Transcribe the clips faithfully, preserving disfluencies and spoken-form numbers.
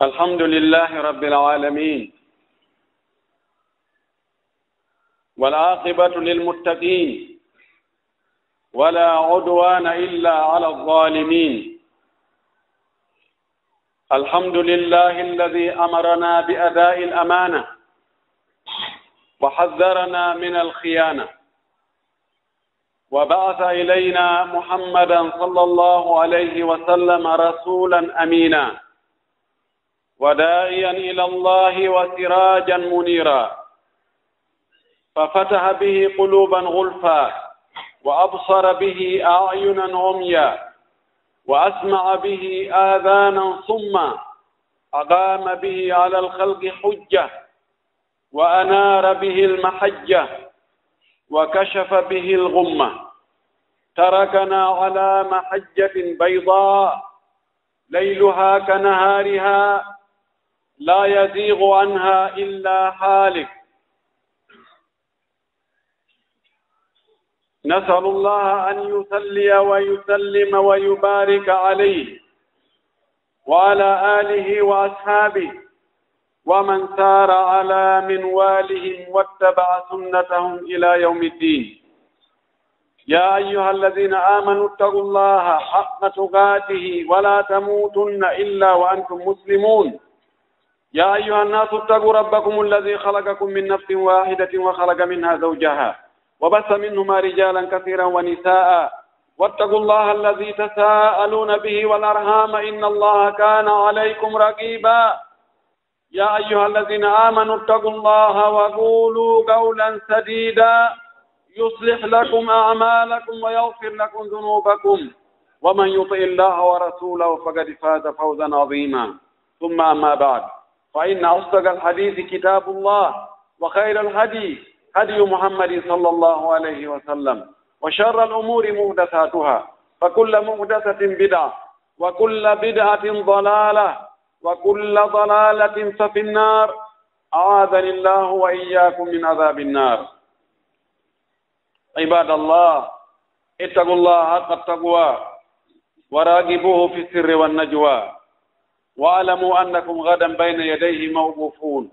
الحمد لله رب العالمين، والعاقبة للمتقين، ولا عدوان إلا على الظالمين. الحمد لله الذي أمرنا بأداء الأمانة وحذرنا من الخيانة، وبعث إلينا محمدا صلى الله عليه وسلم رسولا أمينا، وداعيا إلى الله وسراجا منيرا، ففتح به قلوبا غلفا، وأبصر به أعينا عميا، وأسمع به آذانا صما، أقام به على الخلق حجة، وأنار به المحجة، وكشف به الغمة، تركنا على محجة بيضاء ليلها كنهارها لا يزيغ عنها إلا هالك. نسأل الله أن يصلي ويسلم ويبارك عليه وعلى آله وأصحابه ومن سار على منوالهم واتبع سنتهم إلى يوم الدين. يا أيها الذين آمنوا اتقوا الله حق تقاته ولا تموتن إلا وأنتم مسلمون. يا أيها الناس اتقوا ربكم الذي خلقكم من نفس واحدة وخلق منها زوجها وبث منهما رجالا كثيرا ونساء واتقوا الله الذي تساءلون به والأرحام إن الله كان عليكم رقيبا. يا أيها الذين آمنوا اتقوا الله وقولوا قولا سديدا يصلح لكم أعمالكم ويغفر لكم ذنوبكم ومن يطع الله ورسوله فقد فاز فوزا عظيما. ثم أما بعد، فإن أصدق الحديث كتاب الله، وخير الهدي هدي محمد صلى الله عليه وسلم، وشر الأمور محدثاتها، فكل محدثة بدعة، وكل بدعة ضلالة، وكل ضلالة ففي النار. أعاذني الله وإياكم من عذاب النار. عباد الله، اتقوا الله حق التقوى وراقبوه في السر والنجوى، واعلموا أنكم غدا بين يديه موقوفون،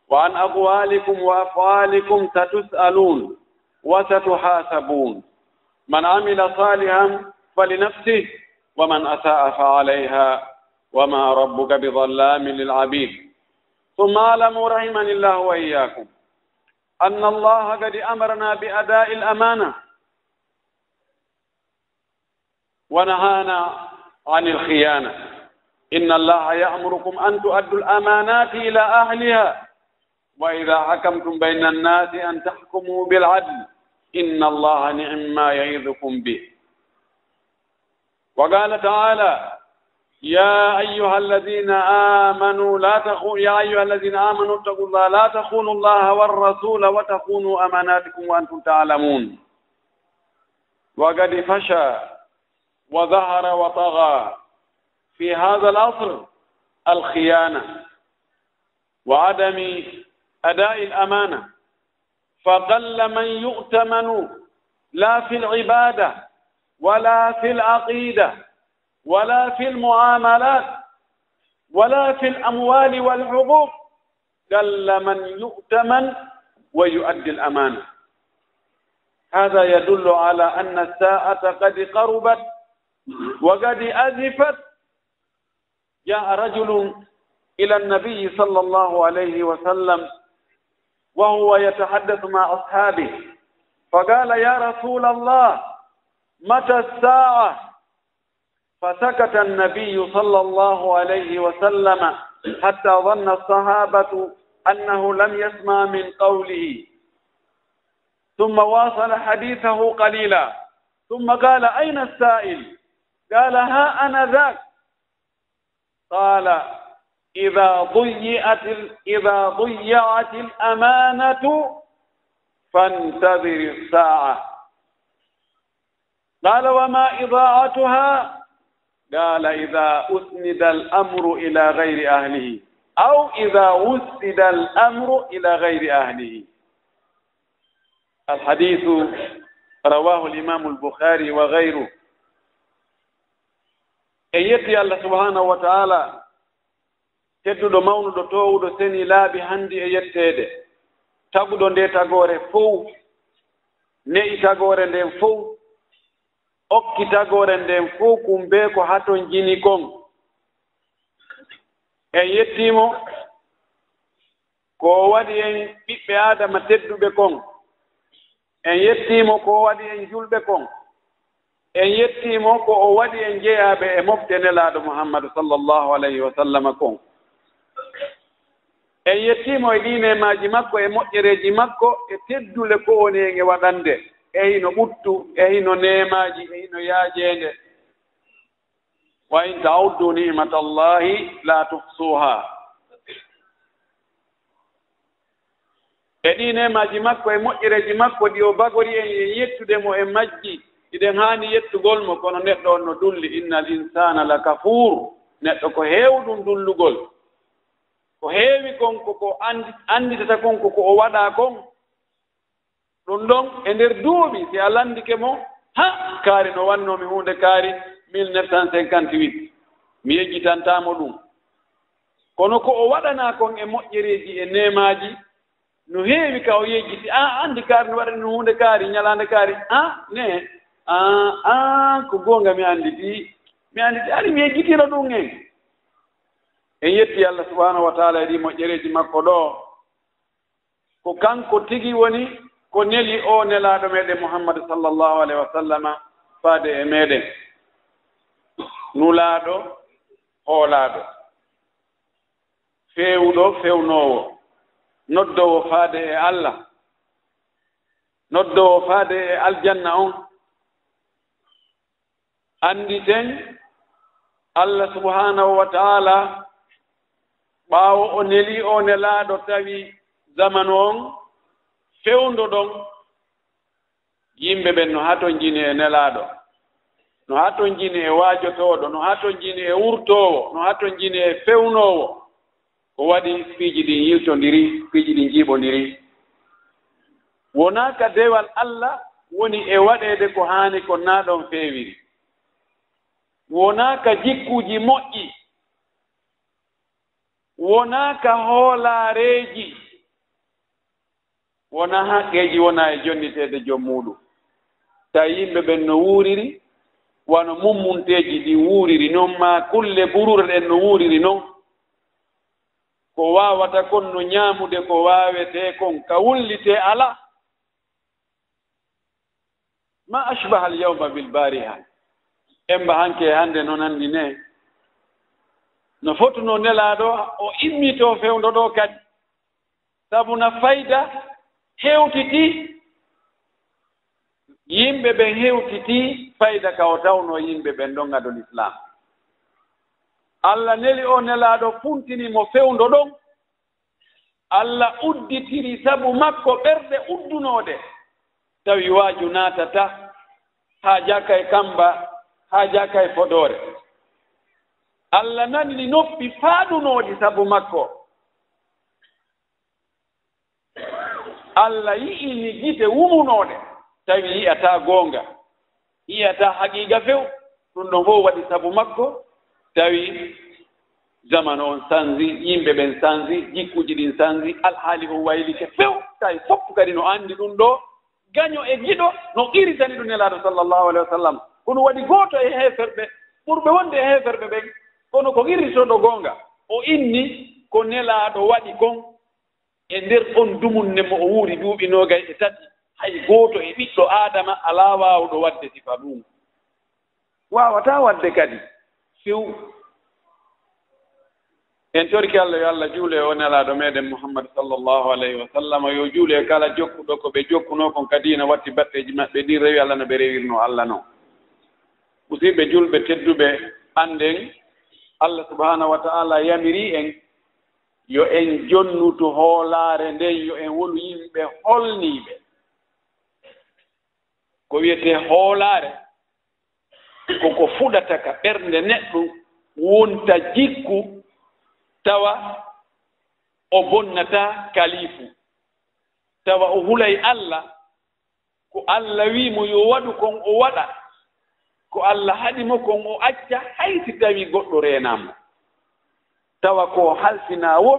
وعن أقوالكم وأفعالكم ستسألون وستحاسبون. من عمل صالحا فلنفسه ومن أساء فعليها وما ربك بظلام للعبيد. ثم اعلموا رحمني الله وإياكم أن الله قد أمرنا بأداء الأمانة ونهانا عن الخيانة. إن الله يأمركم أن تؤدوا الأمانات إلى أهلها وإذا حكمتم بين الناس أن تحكموا بالعدل إن الله نعم ما يعظكم به. وقال تعالى: يا أيها الذين آمنوا لا تخو-، يا أيها الذين آمنوا اتقوا الله لا تخونوا الله والرسول وتخونوا أماناتكم وأنتم تعلمون. وقد فشى وظهر وطغى في هذا العصر الخيانة وعدم أداء الأمانة، فقل من يؤتمن لا في العبادة ولا في العقيدة ولا في المعاملات ولا في الأموال والحقوق، قل من يؤتمن ويؤدي الأمانة. هذا يدل على أن الساعة قد قربت وقد أزفت. جاء رجل إلى النبي صلى الله عليه وسلم وهو يتحدث مع أصحابه، فقال: يا رسول الله، متى الساعة؟ فسكت النبي صلى الله عليه وسلم حتى ظن الصحابة أنه لم يسمع من قوله، ثم واصل حديثه قليلا، ثم قال: أين السائل؟ قال: ها أنا ذاك. قال: إذا ضيعت ال-، إذا ضيعت الأمانة فانتظر الساعة. قال: وما إضاعتها؟ قال: إذا أسند الأمر إلى غير أهله، أو إذا وسد الأمر إلى غير أهله. الحديث رواه الإمام البخاري وغيره. En yetti Allah subhanahu wa ta'ala, Tedduɗo, mawnuɗo, toowuɗo, senii, laaɓi, hanndi e yetteede. Taguɗo ndee tagoore fow, ne'i tagoore nden fow, okki tagoore nden fow, kumbee ko hatonjini kon. En yettii mo ko o waɗi en ɓiɓɓe Aadama tedduɓe kon. En yettii mo ko o waɗi en julɓe kon. En yettii mo ko o waɗi en jeyaaɓe e mofte Nelaaɗo Muhammadu sallallahu alayhi wa sallama kon. En yettii mo e ɗii neemaaji makko, e moƴƴereeji makko, e teddule ko woni en e waɗande, e hino ɓuttu, e hino neemaaji, e hino yaajeende. "Wa in ta'uddu ni'matallahi la tuhsuha." E ɗii neemaaji makko e moƴƴereeji makko ɗi o bagori en, en yettude mo e majji, hiɗen haani yettugol mo, kono neɗɗo on no dulli, "Innal insana la kafuur." Neɗɗo ko heewɗun dullugol. Ko heewi kon ko, ko andi-, anditata kon ko, ko o waɗaa kon. Ɗun ɗon, e nder duuɓi, si a landike mo, ha, kaari no wannoo mi huunde kaari mille neuf cent cinquante-huit, mi yejjitantaa mo ɗun. Kono ko o waɗanaa kon e moƴƴereeji e neemaaji, no heewi ka o yejjiti. "An, andi kaari no waɗani no huunde kaari, ñalaande kaari, an, ne, an, an, ko goonga mi anditi, mi anditi, ari mi yejjitino ɗun en." En yetti Allah subhanahu wa ta'ala e ɗii moƴƴereeji makko ɗoo. Ko kanko tigi woni ko neli oo Nelaaɗo meɗen Muhammadu sallallahu alayhi wa sallama faade e meɗen. Nulaaɗo, hoolaaɗo, feewuɗo, fewnoowo, noddoowo faade e Allah, noddoowo faade e aljanna on. Annditen, Allah subhaanahu wa ta'ala, ɓaawo o nelii oo Nelaaɗo, tawi zamanu on fewndo ɗon, yimɓe ɓen no hatonjini e Nelaaɗo, no hatonjini e waajotooɗo, no hatonjini e wurtoowo, no hatonjini e fewnoowo. Ko waɗi piiji ɗin yiltondiri, piiji ɗin njiiɓondiri? Wonaa ka dewal Allah woni e waɗeede ko haani kon, naa ɗon feewiri. Wonaa ka jikkuuji moƴƴi, wonaa ka hoolaareeji, wonaa haqqeeji, wonaa e jonniteede jom muuɗum. Tawi yimɓe ɓen no wuuriri wano mummunteeji ɗin wuuriri non, maa kulle buruure ɗen no wuuriri non. Ko waawata kon no ñaamude ko waawetee kon, ka wullitee alaa. Ma ashbaha al-yawma bil bariha. Emba hanke e hannde no nanndi ne. No fotunoo Nelaaɗo o immitoo fewndo ɗoo kadi. Sabu na fayda hewtitii, yimɓe ɓen hewtitii fayda ka o tawnoo yimɓe ɓen ɗon ado Lislaam. Alla neli oo Nelaaɗo, funtini mo fewndo ɗon. Alla udditiri sabu makko ɓerɗe uddunooɗe, tawi waaju naatataa, haajaaka e kamba, haajaaka e fodoore. Alla nanini noppi faaɗunooɗi sabu makko. Alla yi'ini gite wumunooɗe, tawi yi'ataa goonga, yi'ataa haqiiqa few. Ɗun ɗon fow waɗi sabu makko, tawi zamanu on sanzi, yimɓe ɓen sanzi, jikkuuji ɗin sanzi, alhaali on waylike few, tawi fow kadi no anndi ɗun ɗoo, gaño e giɗo no qirritani ɗun Nelaaɗo sallallahu alaihi wa sallam. Ko ɗun waɗi gooto e heeferɓe, ɓurɓe wonde e heeferɓe ɓen, kono ko qirritotoo goonga, o inni ko Nelaaɗo waɗi kon. E nder on dumunne mo o wuuri duuɓi noogay e tati, hay gooto e ɓiɗɗo Aadama alaa waawuɗo waɗde sifa ɗun. Waawataa waɗde kadi. Few. En torike Alla, yo Alla juulu e oo Nelaaɗo meɗen Muhammad sallallahu alayhi wa sallam, yo juulu e kala jokkuɗo ko ɓe jokkunoo kon ka diina, watti baɗɗeeji maɓɓe ɗin, rewi Alla no ɓe rewirnoo Alla non. Musiɓɓe julɓe tedduɓe, annden Alla subhaanahu wa ta'aala yamirii en yo en jonnutu hoolaare nden, yo en wonu yimɓe holniiɓe. Ko wi'etee hoolaare, ko ko fuɗata ka ɓernde neɗɗo, wonta jikku, tawa o bonnataa kalifu, tawa o hulay Alla, ko Alla wi'i mo yo waɗu kon o waɗa, ko Alla haɗi mo kon o acca, hay si tawii goɗɗo reenaa mo. tawa ko halfinaa woo,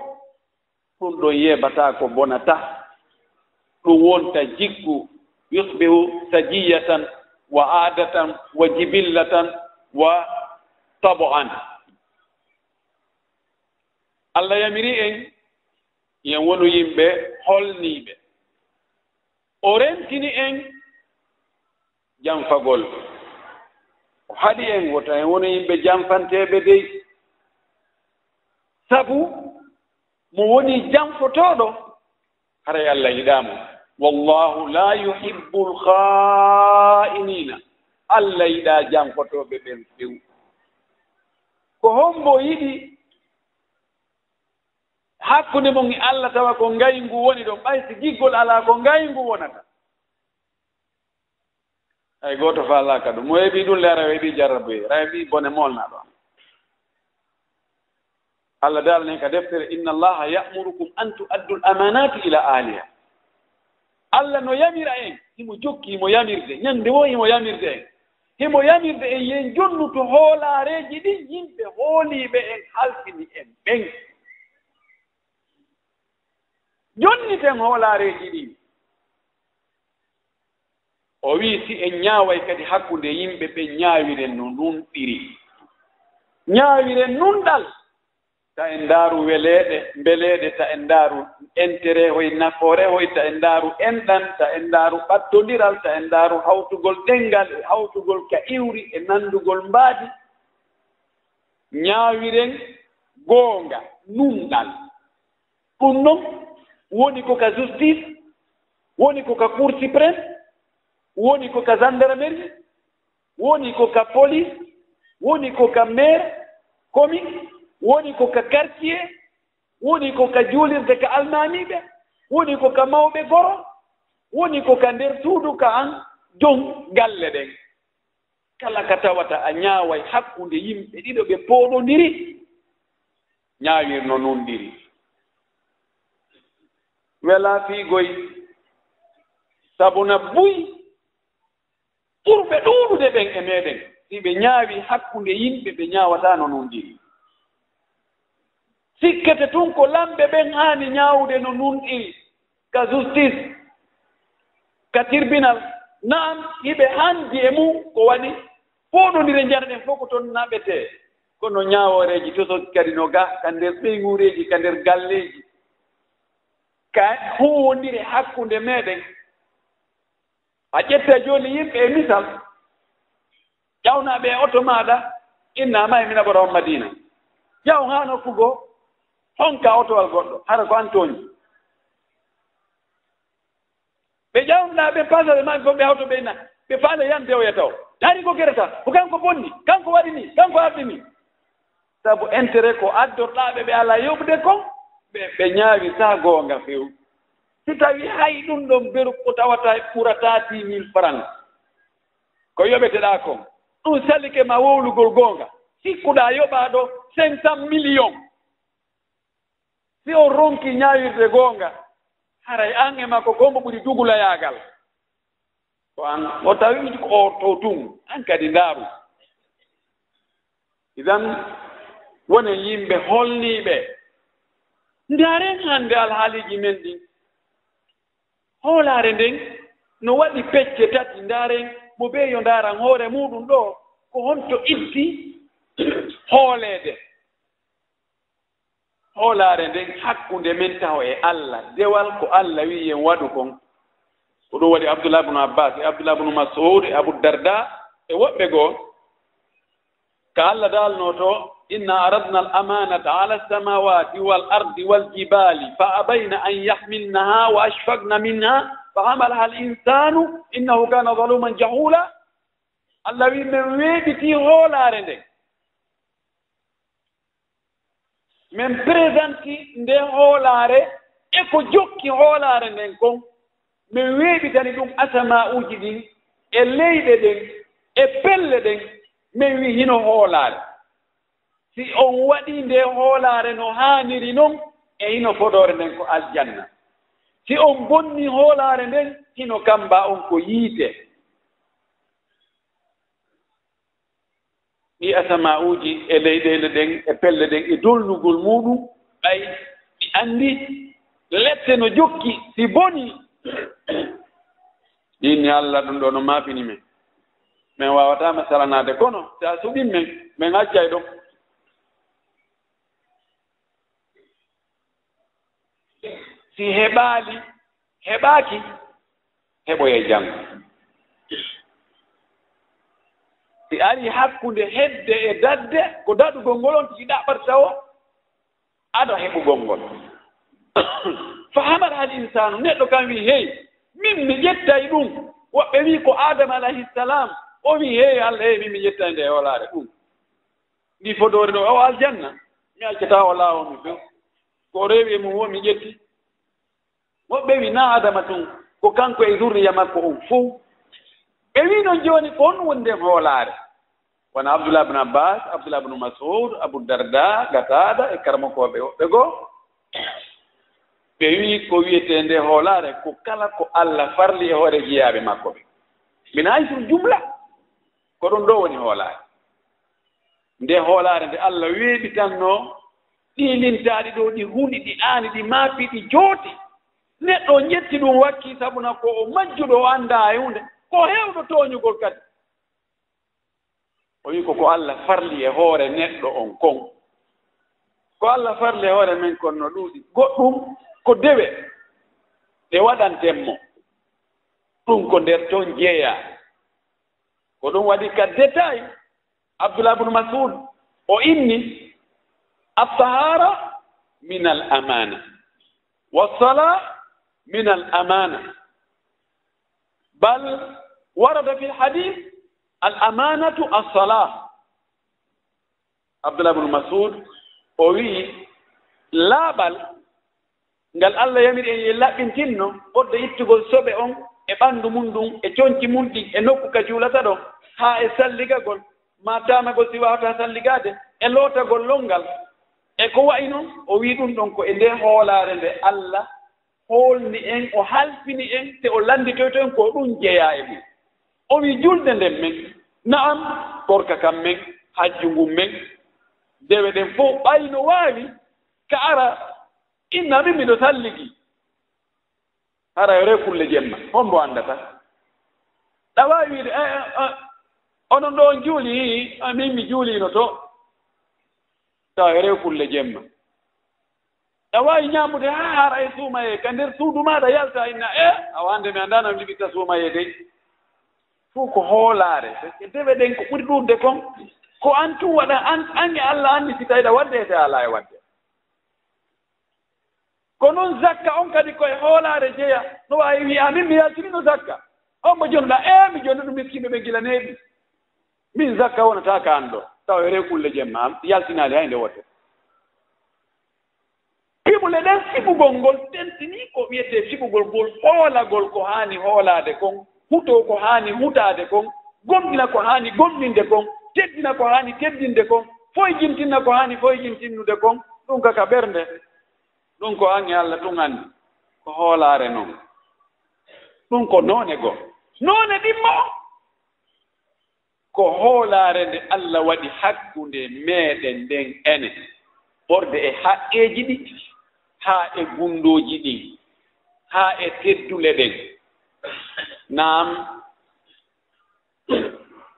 ɗun ɗon yeebataako, bonataa. Ɗun wonta jikku, yusbihu sajiyatan wa aadatan wa jibillatan wa tabu'an. Alla yamiri en, yo en wonu yimɓe holniiɓe. O rentini en janfagol. O haɗi en wota en wonu yimɓe janfanteeɓe dey. Sabu mo woni janfotooɗo, haray Alla yiɗaa mo. Wallaahu laa yuhibbul khaa'iniina. Alla yiɗaa janfotooɓe ɓen few. Ko hombo yiɗi hakkunde mon e Alla tawa ko ngayngu woni ɗon, ɓay si giggol alaa, ko ngayngu wonata. Hay gooto faalaaka ɗum. Mo heɓi ɗum le, ara o heɓi jarrabuye, ara o heɓi bone molnaaɗo. Allah daalani en ka deftere, "Inna Allaha ya'murukum an tu'addul amanati ila ahliha." Allah no yamira en, himo jokki, himo yamirde, ñande woo himo yamirde en. Himo yamirde en, yo en jonnutu hoolaareeji ɗin yimɓe hooliiɓe en, halfini en ɓen. Jonniten hoolaareeji ɗin. O wi'i, si en ñaaway kadi hakkunde yimɓe ɓen, ñaawiren no nunɗiri. Ñaawiren nunɗal. Ta en ndaaru weleeɗe, mbeleeɗe, ta en ndaaru enteree hoy, nafoore hoy, ta en ndaaru enɗan, ta en ndaaru ɓattondiral, ta en ndaaru hawtugol ɗenngal e hawtugol ka iwri e nanndugol mbaadi. Ñaawiren goonga, nunɗal. Ɗun non woni ko ka justice, woni ko ka Cour suprême, woni ko ka gendarmerie, woni ko ka police, woni ko ka maire, commune, woni ko ka quartier, woni ko ka juulirde ka almaamiiɓe, woni ko ka mawɓe goro, woni ko ka nder suudu ka an jon galle ɗen. Kala ka tawata a ñaaway hakkunde yimɓe ɗiɗo ɓe pooɗondiri, ñaawir no nunɗiri. Welaa fiigoy, sabu na buy ɓurɓe ɗuuɗude ɓen e meɗen, si ɓe ñaawi hakkunde yimɓe, ɓe ñaawataa no nunɗiri. Sikkete tun ko lamɓe ɓen haani ñaawude no nunɗiri, ka justice, ka tribunal. Na'am, hiɓe hanndi e mun ko waɗi pooɗondire njarɗen fow ko ton naɓetee. Kono ñaawooreeji tosoki kadi no ga, ka nder ɓeynguureeji, ka nder galleeji, ka huuwondire hakkunde meɗen. A ƴetta jooni yimɓe e misal, ƴawnaa ɓe e oto maaɗa, inna maayi mina ɓora on Madiina. Ƴaw haa nokku goo, honka otowal goɗɗo, hara ko an tooñi. Ɓe ƴawnuɗaa ɓe, pasaje maɓɓe fow ɓe hawto ɓe inna, ɓe faale yande o yata o. Taari ko gerata, ko kanko bonni, kanko waɗi nii, kanko ardi nii. Sabu enteree ko addorɗaa ɓe, ɓe alaa yoɓude kon, ɓe, ɓe ñaawitaa goonga few. Si tawii hay ɗun ɗon beru ko tawata ɓurataa dix mille francs ko yoɓeteɗaa kon, ɗun salike ma wowlugol goonga, sikkuɗaa yoɓaaɗo cinq cent millions. Si on ronkii ñaawirde goonga, haray an e makko ko hombo ɓuri dugulayaagal? Ko an, o tawi ko o to tun, an kadi ndaaru. Idan, wonen yimɓe holniiɓe. Ndaaren hannde alhaaliiji men ɗin. Hoolaare nden no waɗi pecce tati. Ndaaren mo bee yo ndaaran hoore muuɗum ɗoo, ko honto itti hooleede. Hoolaare nden hakkunde men taho e Alla, dewal ko Alla wi'i en waɗu kon. Ko ɗum waɗi Abdullah ibn Abbas e Abdullah ibn Mas'ud e Abu Darda e woɓɓe goo. Ka Alla daalnoo to, "Inna aradna al-amanata ala as-samawati wal ardi wal jibali fa abayna an yahmilnaha wa ashfaqna minha fa hamalaha al-insanu innahu kana zaluman jahula." Alla wi'i, men weeɓitii hoolaare nden. Men présentii nde hoolaare e ko jokki hoolaare nden kon. Men weeɓitani ɗum asamaa'uuji ɗin e leyɗe ɗen e pelle ɗen. Men wi'i hino hoolaare. Si on waɗii nde hoolaare no haaniri non, e hino fodoore nden ko aljanna. Si on bonnii hoolaare nden, hino kamba on ko yiite. Ɗi asamaa'uuji e leyɗeele ɗen e pelle ɗen e dolnugol muuɗum, ɓay ɗi anndi lette no jokki, si bonii, ɗi inni, "Alla, ɗum ɗoo no maafini men. Men waawataa ma salanaade, kono si a suɓii men, men accay ɗon." Si heɓaali, heɓaaki, heɓoyay janngo. Si arii hakkunde hedde e dadde, ko daɗugol ngol on tigi ɗaɓɓata tawo ado heɓugol ngol. Fa hamara hal insaanu, neɗɗo kan wi'i, "Hey, min mi ƴettay ɗum." Woɓɓe wi'i ko Aadama alayhi salaam, o wi'i, "Hey, Alla, hey, min mi ƴettay nde hoolaare ɗum." Ndi fodoore ɗo, o aljanna, mi accataa o laawol mi few. Ko o rewi e mum o mi ƴetti. Woɓɓe wi, "Naa Adama tun, ko kanko e zurriya makko on fow." Ɓe wi non jooni, ko honɗum woni nden hoolaare? Wona Abdullah ibn Abbas, Abdullah ibn Mas'ud, Abu Darda, Qatada e karamokooɓe woɓɓe goo. Ɓe wi ko wi'etee nde hoolaare, ko kala ko Alla farli e hoore jiyaaɓe makko ɓe. Min hay sur jumla, ko ɗum ɗo woni hoolaare. Nde hoolaare nde Alla weeɓitannoo, ɗii lintaaɗi ɗoo, ɗi hundi, ɗi aani, ɗi maapi, ɗi jooti. Neɗɗo on ƴetti ɗum wakkii, sabuna ko o majjuɗo, o anndaa e huunde, ko heewɗo tooñugol kadi. O wi'i ko ko Alla farli e hoore neɗɗo on kon. Ko Alla farli e hoore men kon no ɗuuɗi. Goɗɗum ko dewe ɗe waɗanten mo. Ɗum ko nder ton jeyaa. Ko ɗum waɗi ka détail, Abdullah ibn Mas'ud, o inni, "At-tahara min al-amana, wa sala min al-amana, bal warada fil hadith, al-amanatu as-salah." Abdullah ibn Mas'ud, o wi'i, laaɓal ngal Alla yamiri en yo en laɓɓintinno, ɓodde ittugol soɓe on e ɓanndu mun ndun, e conci mun ɗin, e nokku ka juulata ɗon, haa e salligagol, maa taamagol si waawataa salligaade, e lootagol lonngal, e ko wa'i non, o wi'i ɗun ɗon ko e nde hoolaare nde Alla hoolni en, o halfini en, te o lannditoyto en ko ɗun jeyaa e mun. O wi'i julde nden men, na'am, korka kan men, hajju ngun men, dewe ɗen fow, ɓay no waawi ka ara, inna min miɗo salligi. Hara yo rew kulle jemma, hombo anndata? Ɗa waawi wi'ude, "Eh, eh, eh, onon ɗo on juuli?" "Ii, ah, min mi juuliino to." Tawa yo rew kulle jemma. Ɗa waawi ñaamude haa hara e suumayee, ka nder suudu maaɗa yalta inna, "Eh, awa hannde mi anndaano mi liɓitta suumayee dey." Fuu ko hoolaare, dewe ɗen ko ɓuri ɗuuɗude kon, ko an tun waɗa, an, an e Alla anndi si tawii ɗa waɗde e si a alaa e waɗde. Ko non zakka on kadi ko e hoolaare jeya. No waawi wi'a, "Min mi yaltinino zakka." On mo jonnuɗaa, "Ee, mi jonnuɗo miskiinɓe ɓe gila neeɓi." Min zakka wonataa ka an ɗo. Tawa e rew kulle jemma an, yaltinaali hay nde wote. Fiɓule ɗen, fiɓugol ngol tentinii ko wi'etee fiɓugol ngol, hoolagol ko haani hoolaade kon, hutoo ko haani hutaade kon, gomɗina ko haani gomɗinde kon, teddina ko haani teddinde kon, foyjintinna ko haani foyjintinnude kon, ɗum ka ka ɓernde. Ɗum ko an e Alla tun anndi. Ko hoolaare non. Ɗum ko noone goo. Noone ɗimmo on. Ko hoolaare nde Alla waɗi hakkunde meeɗen nden enen, ɓorde e haqqeeji ɗin, haa e gunndooji ɗin, haa e teddule ɗen. Naam,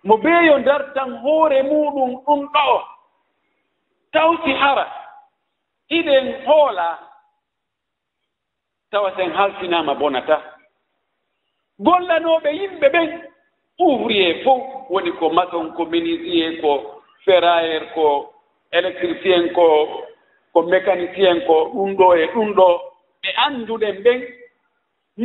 mo beeyo dartan hoore muuɗum ɗum ɗoo, taw si hara hiɗen hoolaa, tawa si en halfinaama bonataa. Gollanooɓe yimɓe ɓen, ouvrier fow, woni ko maçon, ko menuisier, ko ferrailleur, ko électricien, ko, ko mécanicien, ko ɗum ɗoo e ɗum ɗoo, ɓe annduɗen ɓen,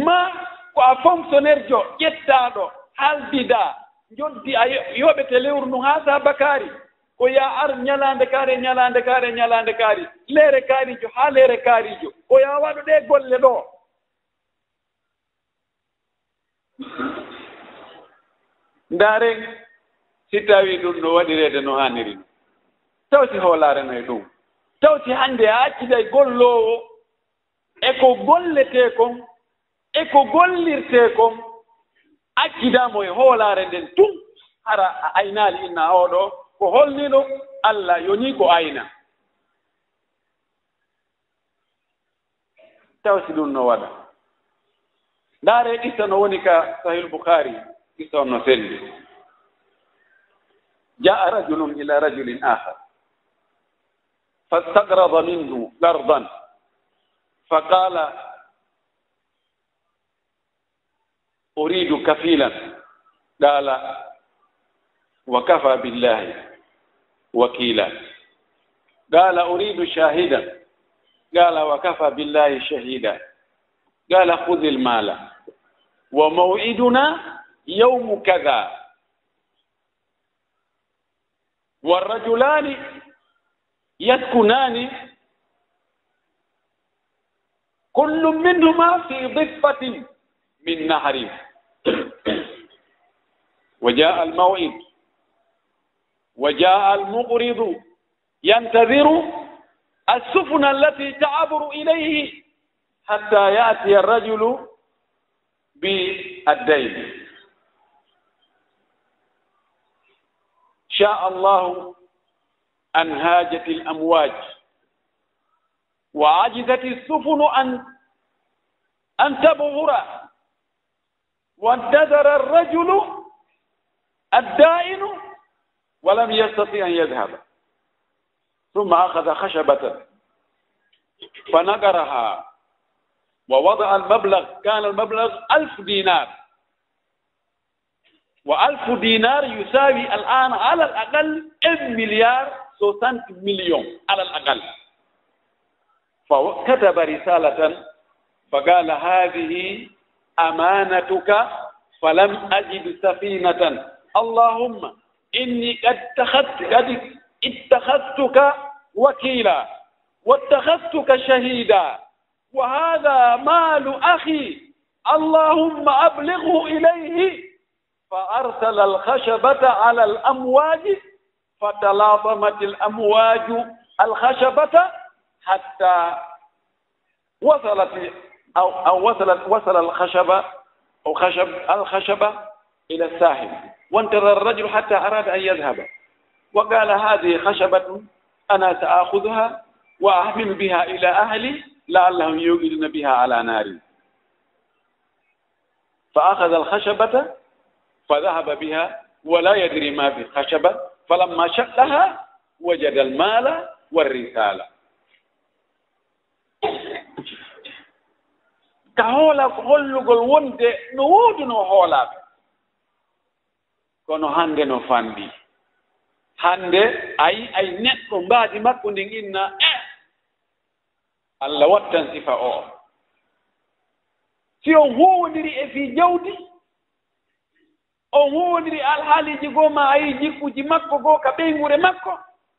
maa ko a fonctionnaire jo ƴettaaɗo, haldidaa, njoddi a yo-, yoɓete lewru ndun haa saabakaari, ko yo a ar ñalaande kaari, ñalaande kaari, ñalaande kaari, leere kaariijo haa leere kaariijo, ko yo a waɗu ɗee golle ɗoo. Ndaaren si tawii ɗum no waɗireede no haaniri non. Taw si hoolaare no e ɗum. Taw si hannde a acciday golloowo e ko golletee kon, e ko gollirtee kon, accidaa mo e hoolaare nden tun, hara a aynaali inna oo ɗoo, Ko holniiɗo Alla yonii ko ayna? Taw si ɗun no waɗa. Ndaaree qissa no woni ka Sahih Bukhari, qissa on no selli. جاء رجل إلى رجل آخر فاستقرض منه قرضا فقال: أريد كفيلا. قال: وكفى بالله وكيلا. قال: أريد شاهدا. قال: وكفى بالله شهيدا. قال: خذ المال وموعدنا يوم كذا. والرجلان يسكنان كل منهما في ضفة من نهر. وجاء الموعد وجاء المقرض ينتظر السفن التي تعبر إليه حتى يأتي الرجل بالدين. شاء الله أن هاجت الأمواج وعجزت السفن أن، أن تبحر، وانتظر الرجل الدائن ولم يستطع أن يذهب، ثم أخذ خشبة فنقرها ووضع المبلغ، كان المبلغ ألف دينار، وألف دينار يساوي الآن على الأقل un milliard soixante millions على الأقل. فكتب رسالة فقال: هذه أمانتك فلم أجد سفينة، اللهم إني قد اتخذت، قد اتخذتك وكيلا واتخذتك شهيدا، وهذا مال أخي، اللهم أبلغه إليه. فأرسل الخشبة على الأمواج، فتلاطمت الأمواج الخشبة حتى وصلت، أو، أو وصلت، وصل الخشبة، أو خشب، الخشبة إلى الساحل، وانتظر الرجل حتى أراد أن يذهب، وقال: هذه خشبة أنا سآخذها وأحمل بها إلى أهلي لعلهم يوقدون بها على نار. فأخذ الخشبة فذهب بها ولا يدري ما في الخشبة، فلما شقها وجد المال والرسالة. Ka hoola ko hollugol wonde no woodunoo hoolaaɓe. Kono hande no fanɗi. Hande a yi'ay neɗɗo mbaadi makko ndin inna, eh, Alla wattan sifa o. Si on huuwondiri e fii jawdi, on huuwondiri alhaaliiji goo maa a yi'i jikkuuji makko goo ka ɓeynguure makko,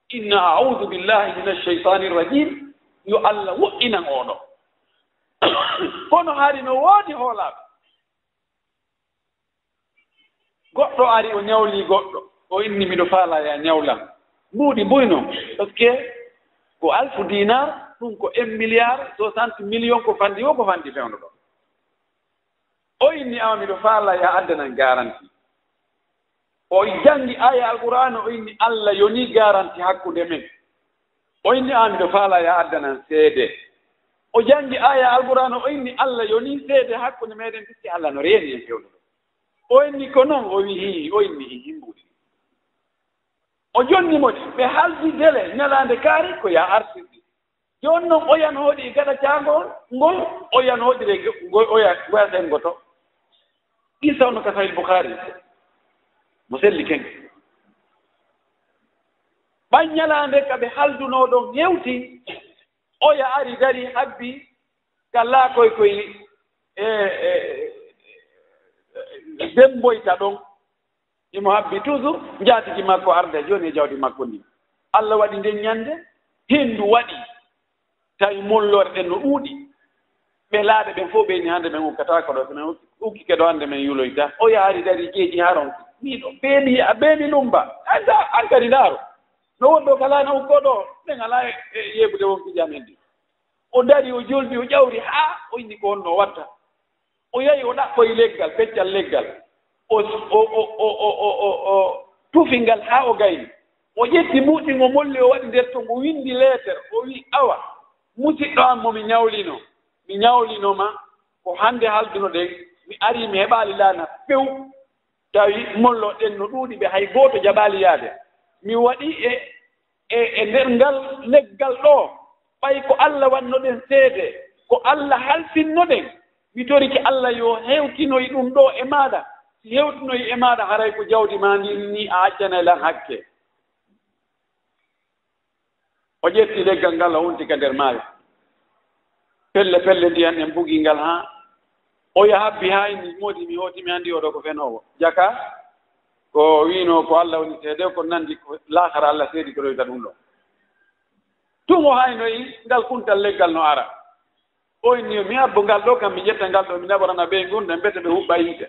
inna a'uudu billahi mina shaytaani rajiim, yo Alla wo'inan oo ɗoo. Kono hari no woodi hoolaaɓe. Goɗɗo ari, o ɲawlii goɗɗo, o inni, "Miɗo faalaa yaa ɲawlan." Mbuuɗi buy non, parce que ko alfu dinar, ɗun ko un milliard soixante millions, ko fanɗi woo, ko fanɗi fewndo ɗoo. O inni, "Awa miɗo faalaa yaa addanan garanti." O janngi aaya Alqur'aana, o inni, "Alla yonii garanti hakkunde men." O inni, "Awa miɗo faalaa yaa addanan seede." O janngi aaya Alqur'aana, o inni, "Alla yonii seede hakkunde meɗen, puisque Alla no reeni en fewndo ɗoo." O inni, "Ko non?" O wi'i, "Hii." O inni, "Hii, hii mbuuɗi." O jonni mo ɗi, ɓe haldi dele ɲalaande kaari ko yaa artirɗi. Jooni non, oya no hoɗi e gaɗa caangol ngol, oya no hoɗiri e ge-, ngoy, oya, ngoya senngo to. Qissa on no ka Sahih Bukhari, mo selli ken. Ɓay ɲalaande ka ɓe haldunoo ɗon hewti, oya ari dari habbi ka laakoy koy e, e, e, demboyta ɗon. Himo habbi toujours, njaatigi makko arda jooni e jawdi makko ndin. Alla waɗi nden ɲande, hendu waɗi, tawi molloore ɗen no ɗuuɗi. Ɓe laaɗe ɓen fow ɓe inni, "Hande men ukkataako ɗoo, si men ukki, ukkike ɗoo, hande men yuloyta." O yaari dari jeeji haa ronki. Miɗo beeli, a beeli lumba. Anda, an kadi ndaaro. No wonɗo kala na ukko ɗoo, men alaa e, e yeebude wonki jam en ɗi. O dari, o jolbi, o ƴawri haa o inni ko honno o watta. O yahi, o ɗaɓɓoyi leggal, peccal leggal. O, o, o tufi ngal haa o gayni. O ƴetti mbuuɗi, o molli, o waɗi nder ton, o winndi leeter, o wi'i, "Awa, musiɗɗo am mo mi ñawlino, mi ñawlino ma, ko hannde haldunoɗen, mi arii mi heɓaali laana few." Tawi mollo ɗen no ɗuuɗi, ɓe hay gooto jaɓaali yaade. Mi waɗi e, e, e nder ngal leggal ɗoo, ɓay ko Alla wannoɗen seede, ko Alla halfinnoɗen. Mi torike Alla yo hewtinoy ɗum ɗoo e maaɗa. Si hewtinoy e maaɗa, haray ko jawdi maa ndin ni, a accanay lan hakke. O ƴetti leggal ngal, o wonti ka nder maayo. Pelle pelle ndiyan ɗen bugii ngal haa oya habbi haa inni, "Moodi, mi hooti, mi anndi oo ɗoo ko fenoowo." Jaka ko wi'unoo ko Alla woni seede, ko nanndi ko laakara Alla seeditoyta ɗum ɗoo. Tun o haynoyi ngal kuntal leggal no ara. O inni, "Yo mi habbo ngal ɗoo, kam mi ƴetta ngal ɗoo, mi naɓorana ɓeyngu on, mbete ɓe huɓɓa yiite."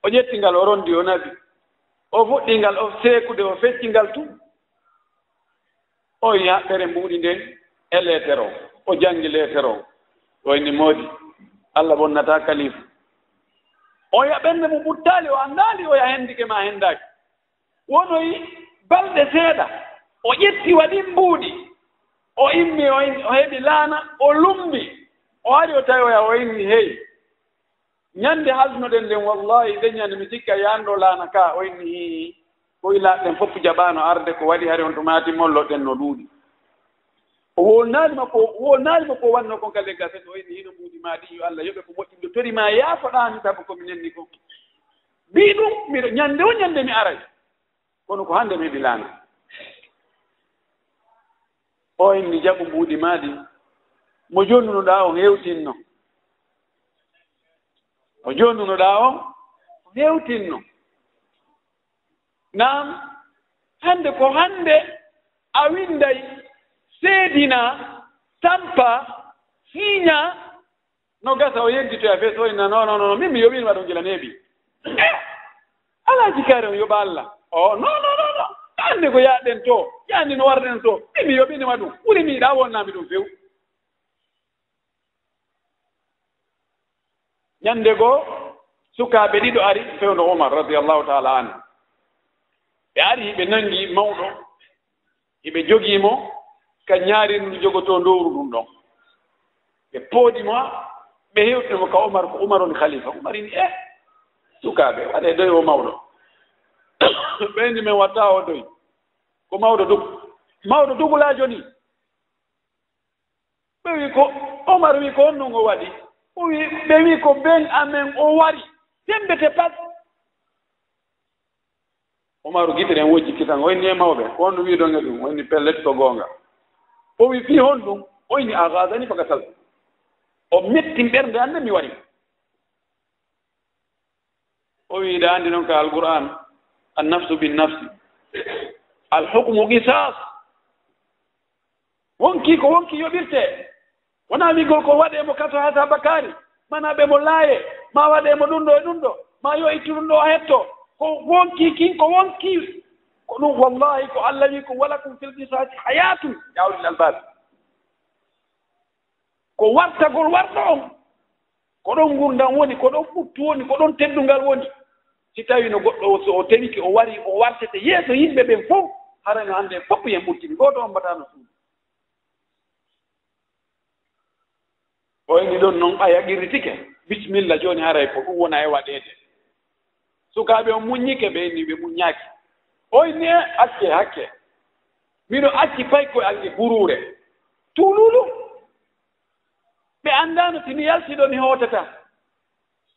O ƴetti ngal, o rondi, o naɓi. O fuɗɗi ngal, o seekude, o fecci ngal tun. O yi'a ɗere mbuuɗi nden e leeter on. O janngi leeter on. O inni, "Moodi, Alla bonnataa kalifu." O yi'a ɓernde mum ɓuttaali, o anndaali o yi'a hendike maa hendaaki. Wonoyi balɗe seeɗa, o ƴetti wa ɗin mbuuɗi. O immi, o in-, o heɓi laana, o lummi. O ari, o tawi o yi'a, o inni, "Hey, ñande haldunoɗen nden, wallahi, nden ñande mi sikka yaanɗo laana ka." O inni, "Hii, ko ilaaɗen fof jaɓaano arde, ko waɗi hari on tuma timollo ɗen no ɗuuɗi." O wolnaali ma ko, o wolnaali ma ko wanno kon ka leggal sen, o inni, "Hino mbuuɗi maa ɗi, yo Alla yoɓe ko moƴƴi, miɗo tori maa yaafoɗaa mi sabu ko mi nenni kon. Mbii ɗum, miɗo, ñande o ñande mi aray. Kono ko hannde mi heɓi laana." O inni, "Jaɓu mbuuɗi maa ɗi." Mo jonnunoɗaa on hewtinno. Mo jonnunoɗaa on hewtinno. Naam, hannde ko hannde a winnday, seedinaa, tampaa, siiñaa, no gasa o yedditoya fes, o inna, "Non, non, non, min mi yoɓiino ma ɗum gila neeɓi." Eh, Alaaji Kaari on yoɓa Alla. "O, non, non, non, non. Hannde ko yaaɗen to, yaani no warden to, min mi yoɓiino ma ɗum. Ɓuri mi yiɗaa wonnaami ɗum few." Ñande goo, sukaaɓe ɗiɗo ari fewndo Umar radiyallahu ta'ala anhu. Ɓe ari, ɓe nangi mawɗo, hiɓe jogii mo ka ñaari ndu jogotoo ndowru ndun ɗon. Ɓe poodi mo, ɓe hewtino mo ka Umar, ko Umar woni khalifa. Umar inni, "Eh, sukaaɓe, waɗee doy o mawɗo." Ɓe inni, "Men watta o doy. Ko mawɗo dug-, mawɗo dugulaajo ni." Ɓe wi ko, Umar wi ko honɗun o waɗi? O wi, ɓe wi ko ben amen o wari. Sembete pat. Umaru gite ɗen wojji kisan, o inni, "E mawɓe, ko honɗun wi'uɗon e ɗum?" O inni, "Pellet, ko goonga." O wi, "Fii honɗun?" O inni, "A ghazani fa qataltu." O mettin ɓernde an, mi wari. O wi, "Ɗa anndi non ka Alqur'aan, an nafsu bin nafsi, al hukmu qisas." Wonkii ko wonkii yoɓirtee. Wonaa wi'ugol ko waɗee mo kaso haa saba kaari, mana ɓe mo laayee, maa waɗee mo ɗun ɗoo e ɗun ɗoo, maa yo ittu ɗun ɗoo o hetto. Ko wonkii kin, ko wonkii. Ko ɗun, wallaahi, ko Alla wi'i ko, "Wa lakum fil qisasi hayatun, ya ulil albab." Ko wartagol warɗo on. Ko ɗon ngurndan woni, ko ɗon ɓuttu woni, ko ɗon teddungal woni. Si tawii no goɗɗo o, so o tewike, o wari, o wartete yeeso yimɓe ɓen fow, haray no hannde fow yen ɓurtini, gooto ommbataano suudu. O inni ɗon non, aya qirritike, bisimilla, jooni haray ko ɗum wona e waɗeede. Sukaaɓe on muññike, ɓe inni ɓe muññaaki. O inni, "E, accee hakke. Miɗo acci pay ko ange buruure. Tuuluulu." Ɓe anndaano si mi yaltii ɗoo mi hootataa.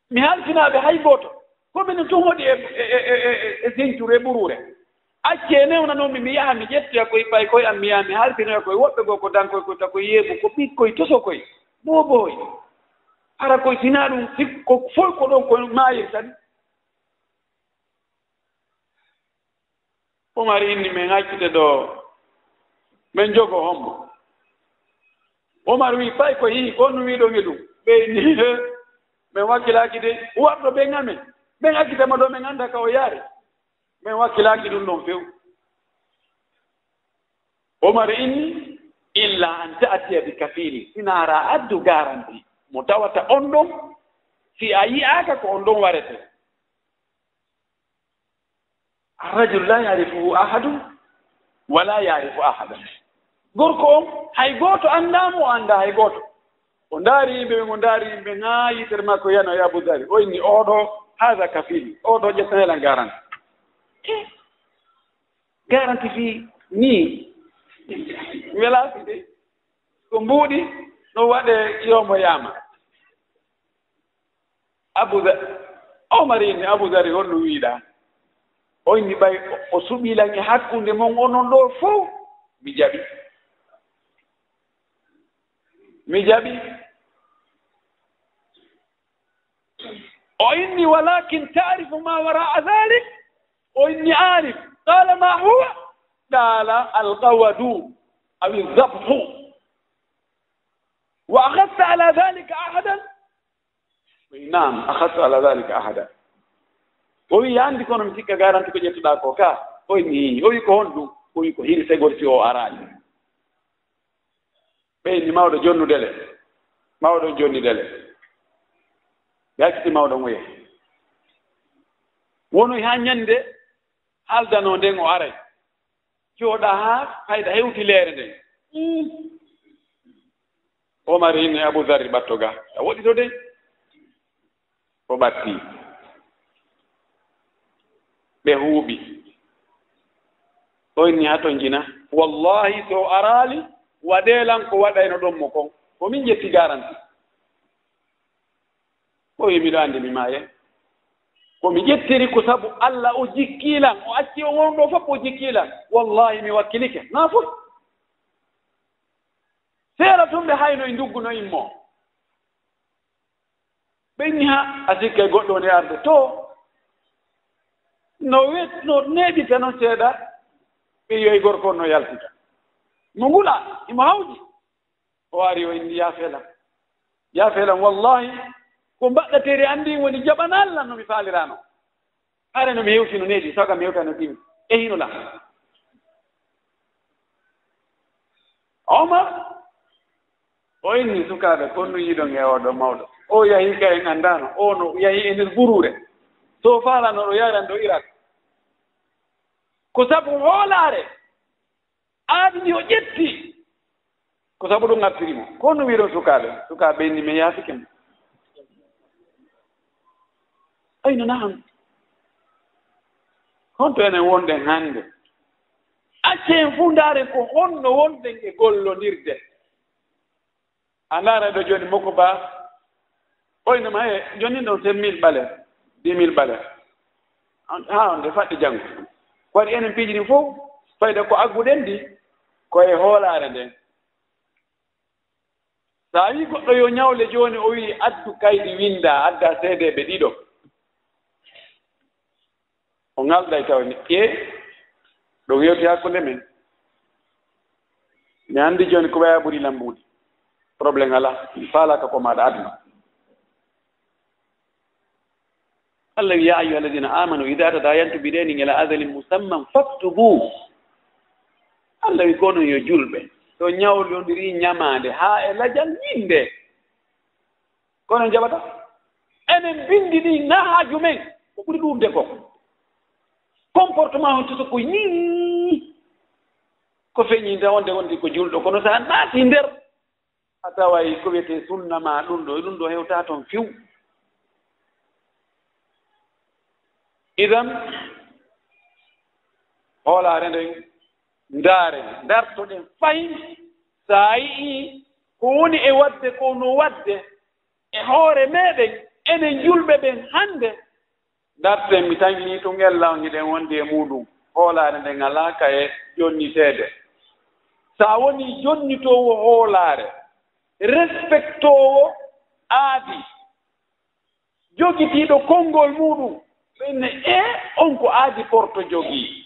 Mi halfinaa ɓe hay gooto. Ko minen tun hoɗi e, e, e, e, e, e senturu e ɓuruure. Accee newnanon mi, mi yaha mi ƴettoya koy pay koy am, mi yaha mi halfinoya koy woɓɓe goo ko dankoy koy, ta koy yeebu, ko ɓikkoy tosokoy, boobooy. Hara koy sinaa ɗum, si ko foy ko ɗon ko maayirta ni. Umar inni, "Men accite ɗoo, men jogo hombo." Umar wi'i, "Pay ko hii, ko on wi'uɗon e ɗum?" Ɓe inni, "He, men wakkilaaki de, warɗo ɓen amen, men accita mo ɗoo, men annda ka o yaari. Men wakkilaaki ɗum ɗon few." Umar inni, "Illa an ta'tiya bi kafili, sinaa hara a addu garanti mo tawata on ɗon, si a yi'aaka ko on ɗon warete." Ar-rajulu la ya'rifuhu ahadun, ولا يعرف أحدا. Gorko on, hay gooto anndaa mo, o anndaa hay gooto. O ndaari yimɓe ɓen, o ndaari yimɓe ɓen, haa yitere makko yanoyi Abu Dharr. O inni, "Oo ɗoo, هذا كفيلي, oo ɗoo ƴettanee lan garanti." Eh, garanti fii nii? Welaa fii de. Ko mbuuɗi, no waɗee yoomo yaama. Abu Dha-, Omar inni Abu Dharr, "Honno wi'uɗaa?" O inni, "Ɓay o suɓii lan e hakkunde mon onon ɗoo fow, mi jaɓi. Mi jaɓi." O inni, "ولكن تعرف ما وراء ذلك؟" O inni, "Aarif." قال، "ما هو؟" قال، "القود أو الذبح. وأخذت على ذلك عهدا؟" O wi'i, "نعم، أخذت على ذلك عهدا." O wi'i, "A anndi kono mi sikka garanti ko ƴettuɗaa ko ka?" O inni, "Ii." O wi'i, "Ko honɗun?" O wi'i, "Ko hirsegol si o araali." Ɓe inni, "Mawɗo, jonnude le." Mawɗo on jonnide le. Ɓe acciti mawɗo on o yahi. Wonoyi haa ɲannde haaldanoo nden o aray. Jooɗaa haa fayda hewti leere nden. Mm. Omar inni Abu Zarri, "Ɓatto ga, a woɗɗito dey." O ɓatti. Ɓe huuɓi. O inni, "Haa ton jina. Wallaahi, si o araali, waɗee lan ko waɗayno ɗon mo kon. Ko min ƴetti garanti." O wi'i, "Miɗo anndi mi maayay. Ko mi ƴettiri ko sabu Alla, o jikkii lan, o acci on wonɗo fof, o jikkii lan. Wallaahi, mi wakkilike. Naa fof." Seera tun ɓe hayno e ndugguno immo. Ɓe inni, "Haa, a sikkay goɗɗo woni arde?" To no wet-, no neeɓita non seeɗa, ɓe yi'oyi gorko on no yaltita. Mo ngula, imo hawji. O ari, o inni, "Yaafee lan. Yaafee lan, wallaahi, ko mbaɗɗateeri an ndin woni jaɓanaali lan no mi faaliraano. Hare no mi hewti no neeɓi, saga mi hewta no ɗimi. E hino lan." Omar, o inni, "Sukaaɓe, ko honɗun yiɗon e oo ɗoo mawɗo? O yahi ka en anndaano, o no yahi e nder buruure. So faalano ɗo yaaran ɗo Irak. Ko sabu hoolaare aadi ndi o ƴetti. Ko sabu ɗun artiri mo. Ko honɗun wi'uɗon sukaaɓe?" Sukaaɓe inni, "Men yaafike mo." Ayno, na'am. Honto enen wonɗen hannde? Accee en fuu ndaaren ko honno wonɗen e gollondirde. A ndaara ɗo jooni Moko Ba, o inno ma, "He, jooni ɗon cinq mille ɓale, dix mille ɓale. Haa on de faɗɗi janngo." Ko waɗi enen piiji ɗin fof, fayda ko agguɗen ɗi, ko e hoolaare nden. So a wi'i goɗɗo yo ɲawle jooni, o wi'i, "Addu kaydi winndaa, addaa seedeeɓe ɗiɗo." O ŋalɗay tawa ni, "Ee, ɗum hewti hakkunde men. Mi anndi jooni ko ɓeya ɓuri lambuudi. Problème alaa, mi faalaaka ko maaɗa aduna." Allah wi, "يا أيها الذين آمنوا إذا تداينتم بدين إلى أجل مسمى فاكتبوه." Allah wi, "Kono yo julɓe, so ɲawlondiri ɲamaande haa e lajal winnde." Kono en jaɓata? Enen binndi ɗin na haaju men, ko ɓuri ɗuuɗude ko comportement on tuto ko nii. Ko feeñinta wonde wonde ko julɗo, kono so a naati nder, a taway ko wiyetee sunna ma ɗum ɗo, ɗum ɗo hewta ton fiw. Idan, hoolaare nden, ndaaren, ndartoɗen fahin, so a yi'ii ko woni e waɗde ko no waɗde e hoore meɗen, enen julɓe ɓen hannde, ndarten mi tan nii tun ella on hiɗen wondi e muuɗum, hoolaare nden alaa ka e jonniteede. So a wonii jonnitoowo hoolaare, respektoowo aadi, jogitiiɗo konngol muuɗum, ɓe inne, "Ee, on ko aadi Porto jogii."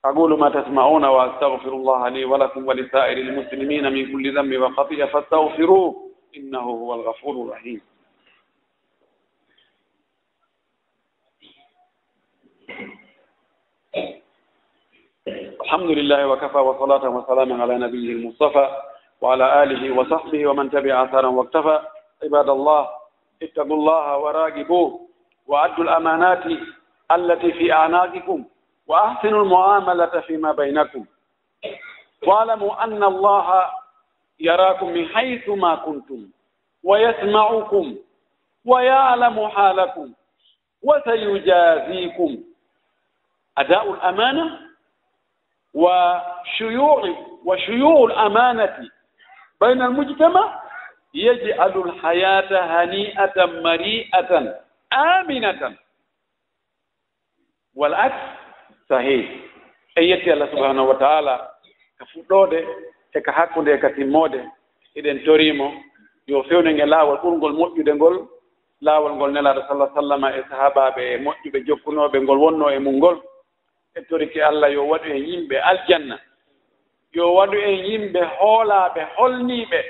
أقول ما تسمعون وأستغفر الله لي ولكم ولسائر المسلمين من كل ذنب وخطيئة فاستغفروه إنه هو الغفور الرحيم. الحمد لله وكفى وصلاة وسلاما على نبيه المصطفى وعلى آله وصحبه ومن تبع أثرا واقتفى. عباد الله، اتقوا الله وراقبوه وأدوا الأمانات التي في أعناقكم. وأحسنوا المعاملة فيما بينكم. واعلموا أن الله يراكم من حيث ما كنتم ويسمعكم ويعلم حالكم وسيجازيكم. أداء الأمانة وشيوع، وشيوع الأمانة بين المجتمع يجعل الحياة هنيئة مريئة آمنة. Wal aks sahih. En yetti Allah subhanahu wa ta'ala ka fuɗɗoode e ka hakkunde e ka timmoode. Hiɗen torii mo yo fewnen e laawol ɓurngol moƴƴude ngol, laawol ngol Nelaaɗo sallallahu alaihi wasallam e sahaabaaɓe e moƴƴuɓe jokkunooɓe ngol wonnoo e mun ngol. En torike Allah yo waɗu en yimɓe aljanna, yo waɗu en yimɓe hoolaaɓe holniiɓe.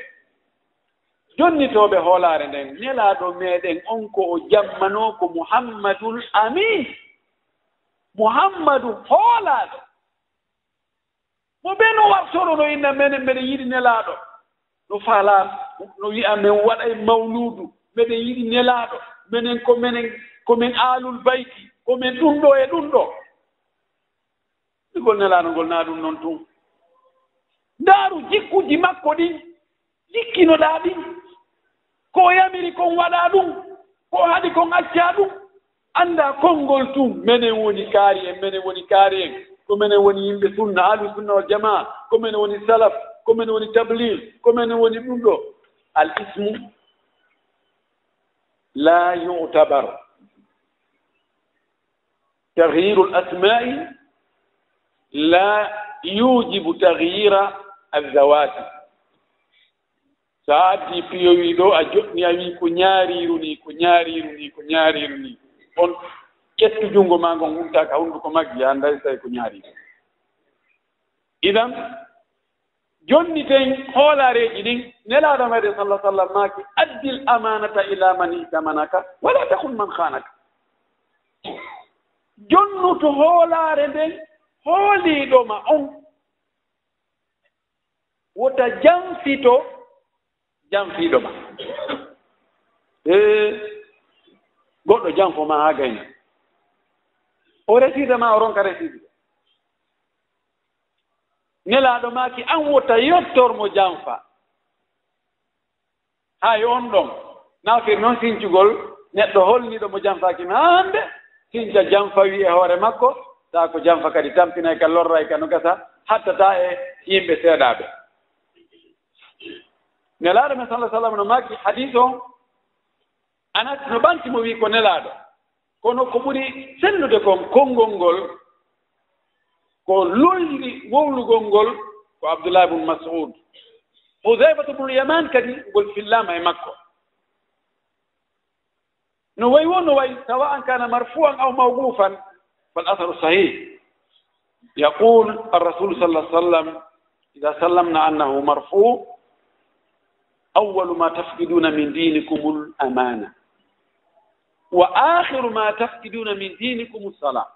Jonnitooɓe hoolaare nden, Nelaaɗo meɗen on ko o jammanoo ko Muhammadul Amin. Muhammadu hoolaaɗo. Mo ɓe no wartoro no inna menen meɗen yiɗi Nelaaɗo. No faalaa, no wi'a men waɗay mawluudu, meɗen yiɗi Nelaaɗo. Menen ko menen, ko men aalul bayti, ko men ɗun ɗoo e ɗun ɗoo. Jikkuugol Nelaaɗo ngol naa ɗun non tun. Ndaaru jikkuuji makko ɗin, jikkinoɗaa ɗin. Ko o yamiri kon waɗaa ɗun, ko o haɗi kon accaa ɗun. Anndaa konngol tun, menen woni kaari en, menen woni kaari en. Ko menen woni yimɓe sunna, ahlu sunna wal jamaa. Ko menen woni salaf, ko menen woni tabliig, ko menen woni ɗun ɗoo. Al ismu laa yu'tabar. تغيير الأسماء لا يوجب تغيير الذوات. So a addii piyowi ɗoo, a joɗɗini, a wi'i, "Ko Ñaariiru nii, ko Ñaariiru nii, ko Ñaariiru nii." On ƴettu junngo maa ngon, wurta ka hunnduko maggi, a annday si tawii ko Ñaariiru. Idan, jonniten hoolaareeji ɗin. Nelaaɗo meɗen sallallahu alaihi wasallam maaki, "Addil amaanata ila man i'tamanaka, wala takhun man khanaka." Jonnutu hoolaare nden hooliiɗo ma on. Wota janfito janfiiɗo ma. Ee, goɗɗo janfo ma haa gayna. O resiida ma, o ronka resiidude. Nelaaɗo maaki, an wota yottor mo janfa. Hay on ɗon, naafir non sincugol neɗɗo holniiɗo mo janfaaki ma hande, sinca janfa wi e hoore makko, taa ko janfa kadi tampinay ka, lorray ka, no gasa hattataa e yimɓe seeɗaaɓe. Nelaaɗo men sallallahu alaihi wasallam no maaki hadiis on, Anas no ɓanti mo, wi'i ko Nelaaɗo. Kono ko ɓuri sellude kon, konngol ngol, ko lolli wowlugol ngol, ko Abdullah ibn Mas'ud. Hudhayfatu ibn Yaman kadi, ngol fillaama e makko. No wayi woo no wayi, سواء كان مرفوعا أو موقوفا، فالأثر صحيح. يقول الرسول صلى الله عليه وسلم: إذا سلمنا أنه مرفوع، أول ما تفقدون من دينكم الأمانة، وآخر ما تفقدون من دينكم الصلاة.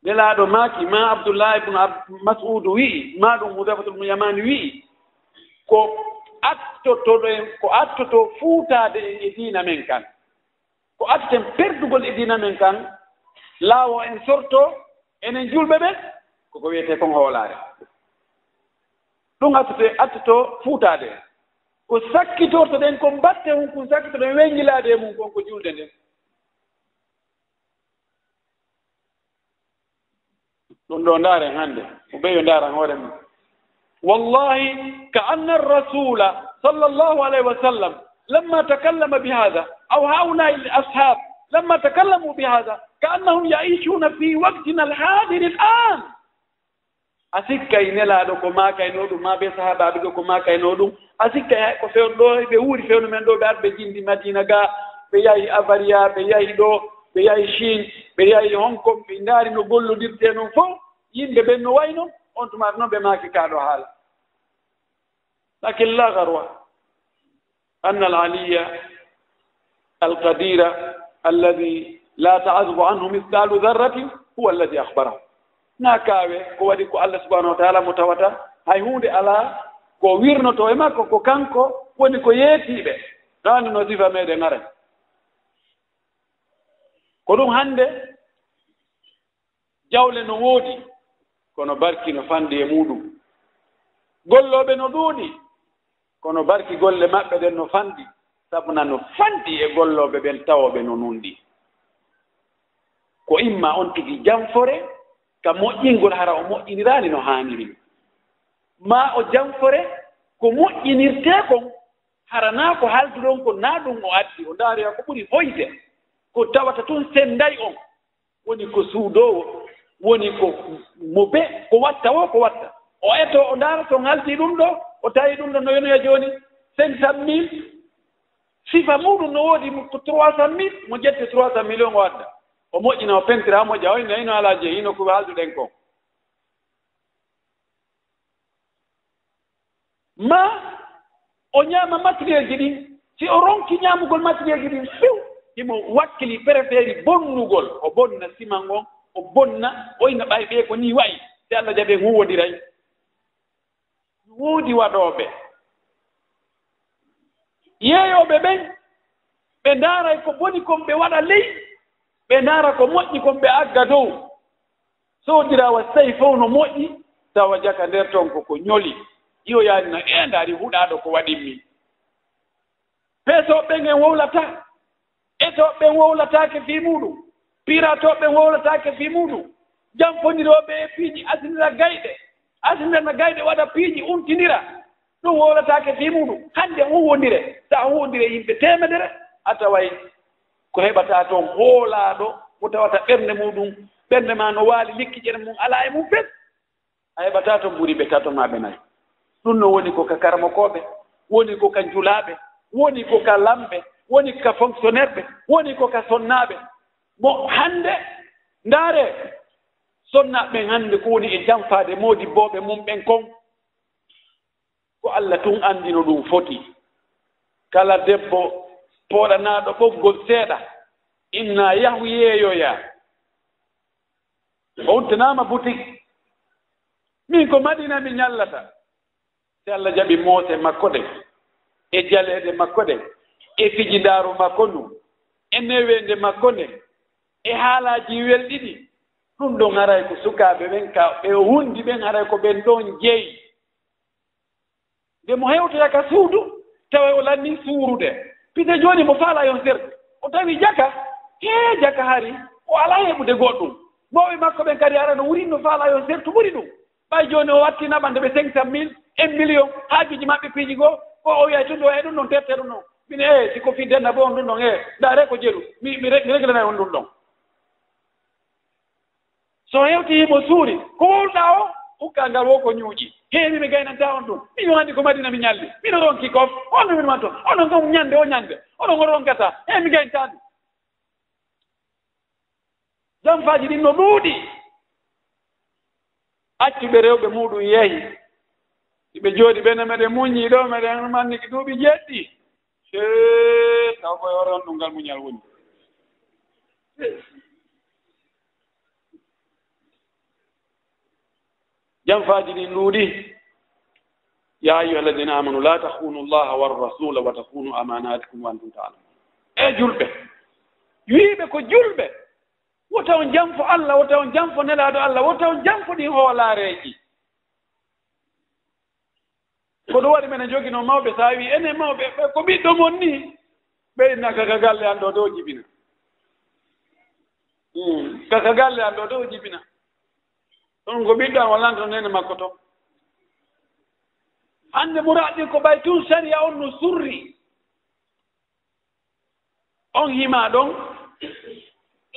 Nelaaɗo maaki, maa Abdullah ibn Ab-, Mas'ud wi'i, maa ɗum Hudayfatu ibn Yaman wi'i, ko attotoɗen, ko attoto fuutaade en e diina men kan. Ko attoten perdugol e diina men kan, laawo en sorto, enen julɓe ɓen, ko ko wi'etee kon hoolaare. Ɗum attote, attoto fuutaade en. Ko sakkitortoɗen, ko mbatte hun kun sakkitorɗen wenngilaade e mun kon ko julde nden. Ɗum ɗoo ndaaren hannde, ko ɓe yo ndaaran hoore mum. والله كأن الرسول صلى الله عليه وسلم لما تكلم بهذا، أو هؤلاء الأصحاب لما تكلموا بهذا، كأنهم يعيشون في وقتنا الحاضر الآن. A sikkay Nelaaɗo ko maakaynoo ɗum, maa ɓee sahaabaaɓe ɓe ko maakaynoo ɗum. A sikkay hay ko fewndo ɗoo, ɓe wuuri fewndo men ɗoo, ɓe ari ɓe jindi Madiina gaa, ɓe yahi Avaria, ɓe yahi ɗoo, ɓe yahi Chine, ɓe yahi Hong Kong, ɓe ndaari no gollondirtee non fof, yimɓe ɓen no wayno, on tuma non ɓe maaki kaa ɗoo haala. لكن لا غرو أن العلي القدير الذي لا تعزب عنه مثقال ذرة هو الذي أخبره. Na kaawe ko waɗi ko Allah subhanahu wa ta'ala mo tawata hay huunde alaa ko wirnotoo e makko, ko kanko woni ko yeetiiɓe. Ɗaani no sifa meɗen aray. Ko ɗum hannde Jawle no woodi, kono barki no fanɗi e muuɗum. Gollooɓe no ɗuuɗi, kono barki golle maɓɓe ɗen no fanɗi, sabu na no fanɗi e gollooɓe ɓen tawooɓe no nunɗi. Ko imma on tigi janfore ka moƴƴingol hara o moƴƴiniraali no haaniri, maa o janfore ko moƴƴinirtee kon hara naa ko haalduɗon kon naa ɗun o addi, o ndaarira ko ɓuri hoyde, ko tawata tun sennday on. Woni ko suudoowo, woni ko mo be, ko watta woo, ko watta. O etoo, o ndaara so on haldi ɗun ɗoo, o tawi ɗun ɗoo no yonoya jooni cinq cent mille. Sifa muuɗum no woodi mo ko trois cent mille, mo ƴetti trois cent millions o adda. O moƴƴina, o pentira, o moƴƴa, o inna, ino alaa jeyi, ino ko haalduɗen kon. Maa o ɲaama matérielji ɗin. Si o ronki ɲaamugol matérielji ɗin few, himo wakkili, préféri bonnugol. O bonna siman on, o bonna, o inna ɓay ɓee ko nii wa'i, si Alla jaɓii en huuwondiray. Woodi waɗooɓe, yeeyooɓe ɓen, ɓe ndaaray ko boni kon ɓe waɗa ley, ɓe ndaara ko moƴƴi kon ɓe agga dow. Soodira wa sey fow no moƴƴi, tawa jaka nder ton ko ko ɲoli, ƴiwoyaani no, ee, ndaari huɗaaɗo ko waɗimmi. Peesooɓe ɓen en wowlataa, etooɓe ɓen wowlataake fii muuɗum, piiraatooɓe ɓen wowlataake fii muuɗum, janfondirooɓe e piiji asinira gayɗe, asinirana gayɗe waɗa piiji untindira, ɗum wowlataake fii muuɗum. Hannde huuwondire, so a huuwondire yimɓe teemedere, a taway ko heɓataa ton hoolaaɗo mo tawata ɓernde muuɗum, ɓernde maa no waali, likkiƴere mum alaa e mum fes. A heɓataa ton ɓuri ɓe tato maa ɓe nayo. Ɗum no woni ko ka karamokooɓe, woni ko ka julaaɓe, woni ko ka lamɓe, woni ko ka fonctionnaire ɓe, woni ko ka sonnaaɓe. Mo hannde, ndaaree, sonnaaɓe ɓen hannde ko woni e janfaade moodibbooɓe mum ɓen kon. Ko Alla tun anndi no ɗum foti. Kala debbo pooɗanaaɗo ɓoggol seeɗa, inna yahu yeeyoya. O uddanaama butik. Min ko Madina mi ɲallata. Si Alla jaɓi moose makko ɗen, e jaleeɗe makko ɗen, e fijindaaru makko ndun, e neweende makko nden, e haalaaji welɗi ɗin, ɗum ɗon haray ko sukaaɓe ɓen ka ɓe o hunndi ɓen, haray ko ɓen ɗon jeyi. Nde mo hewtoya ka suudu, tawa o lannii suurude. Pite jooni mo faalaa yon sertu. O tawi jaka, hee jaka hari, o alaa heɓude goɗɗum. Mawɓe makko ɓen kadi ara no wurin no faalaa yon sertu ɓuri ɗum. Ɓay jooni o watti naɓande ɓe cinq cent mille, un million, haajuuji maɓɓe piiji goo, ko o wi'ay tun ɗo e ɗum ɗon terte ɗum ɗon. Min ee, si ko fii denna bo on ɗum ɗon, ee, ndaaree ko jelu. Mi, mi re-, mi reglanay on ɗum ɗon. So hewtii himo suuri, ko wowluɗaa o, hukkaa ngal wo ko ɲuuƴi. Hee, mi, mi gaynantaa on ɗum. Miɗo anndi ko Madina mi ɲalli. Miɗo ronki kof. On no miɗo man ton. Onon kon ɲande o ɲande. Onon on ronkataa. Hee, mi gayntaa ɗum. Janfaaji ɗin no ɗuuɗi. Accuɓe rewɓe muuɗum yehi. Hiɓe jooɗi ɓe ne meɗen muɲii ɗoo, meɗen manniki duuɓi jeeɗiɗi. Cee, taw koye hoore on ɗum ngal muɲal woni. Janfaaji ɗin ɗuuɗi. يا أيها الذين آمنوا لا تخونوا الله والرسول وتخونوا أماناتكم وأنتم تعلمون. E julɓe, wi'uɓe ko julɓe, wota on janfo Alla, wota on janfo Nelaaɗo Alla, wota on janfo ɗin hoolaareeji. Ko ɗum waɗi men joginoo mawɓe, so a wi'i enen mawɓe, ɓe ko ɓiɗɗo mon nii, ɓe inna ka, ka galle an ɗoo, ɗoo jibina. Hmm, ka, ka galle an ɗoo, ɗoo jibina. Ɗum ko ɓiɗɗo an, o lanto neene makko to. Hannde muraaɗi ko ɓay tun sariya on no surri. On himaa ɗon,